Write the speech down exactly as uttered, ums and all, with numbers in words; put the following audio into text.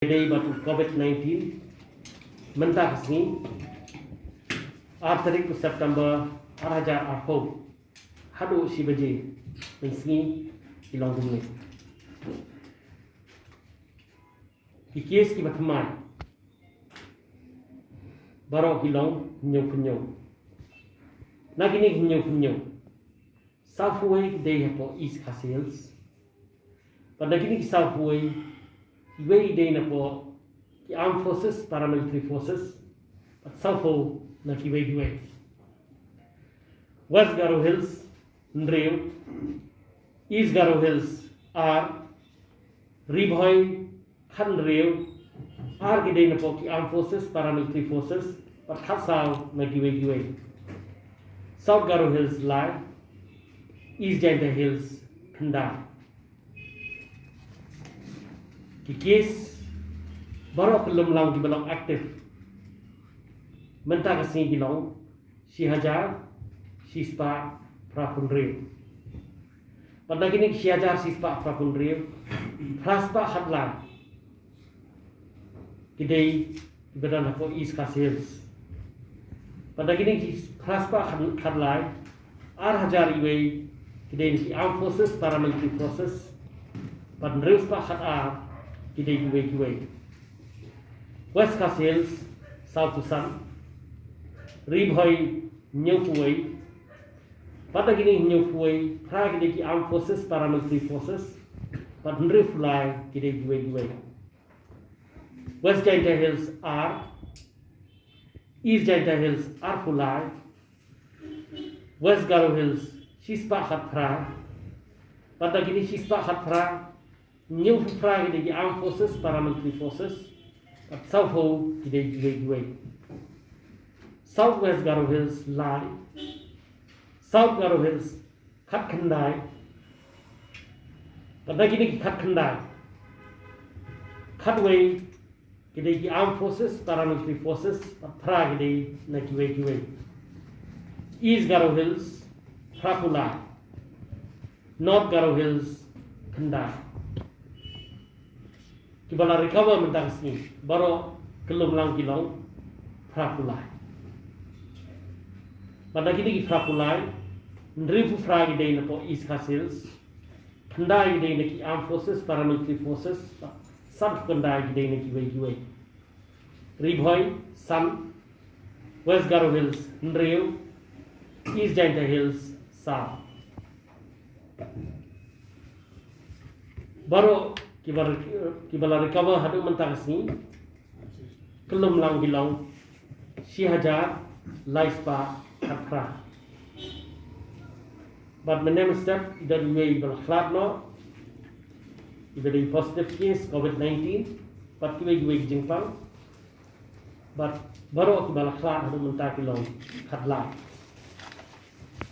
Dei bad u covid nineteen, mynta ka sngi, ar tarik u September ar hajar arphew, haduh shi baje mynsngi ki long kumne. Ki case kiba thymmai baroh ki long hynñiew phew hynñiew. Na kine ki hynñiew phew hynñiew, sawphew wei ki dei hapoh East Khasi Hills. Bad na kine ki sawphew wei, iwei i dei napoh ki Armed Forces, Paramilitary Forces, bad sawphew na kiwei kiwei. West Garo Hills, hynriew. East Garo Hills, ar. Ri Bhoi, khathynriew, ar ki dei napoh ki Armed Forces, Paramilitary Forces, bad khatsaw na kiwei kiwei. South Garo Hills, lai. East Jaintia Hills, khyndai. Ki case baroh kyllum lang kiba long active mynta ka sngi ki long shi hajar shispah phra phew hynriew. Bad na kine ki shi hajar shispah phra phew hynriew, phra spah khatlai ki dei kiba don hapoh East Khasi Hills. Bad na kine ki phra spah khat-, khatlai, ar hajar iwei ki dei na ki Armed Forces, Paramilitary Forces, bad hynriew spah khatar ki dei kiwei kiwei. West Khasi Hills, sawphew san. Ri Bhoi, hynñiew phew wei. Bad na kine hynñiew phew wei, phra ki dei ki Armed Forces, Paramilitary Forces, bad hynriew phew lai ki dei kiwei kiwei. West Jaintia Hills, ar. East Jaintia Hills, arphew lai. West Garo Hills, shispah khatphra. Bad na kine shispah khatphra, hynñiew phew phra ki dei ki Armed Forces, Paramilitary Forces, bad sawphew ki dei kiwei kiwei. South West Garo Hills, lai. South Garo Hills, khatkhyndai. Bad na kine ki khatkhyndai, khatwei ki dei ki Armed Forces, Paramilitary Forces, bad phra ki dei na kiwei kiwei. East Garo Hills, phra phew lai. North Garo Hills, khyndai. Kiba la recover mynta ka sngi baroh kyllum lang ki long phra phew lai. Bad na kine ki phra phew lai, hynriew phew phra ki dei napoh East Khasi Hills, khyndai ki dei na ki Armed Forces, Paramilitary Forces, bad sanphew khyndai ki dei na kiwei kiwei. Ri Bhoi, san. West Garo Hills, hynriew. East Jaintia Hills, saw. Baroh kiba, kiba la recover haduh mynta ka sngi, kyllum lang ki long shi hajar lai spah khatphra. Bad mynne mynstep i don iwei iba la khlad noh, iba dei positive case covid nineteen, bad kiwei kiwei ki jingpang. Bad baroh kiba la khlad haduh mynta ki long khatlai.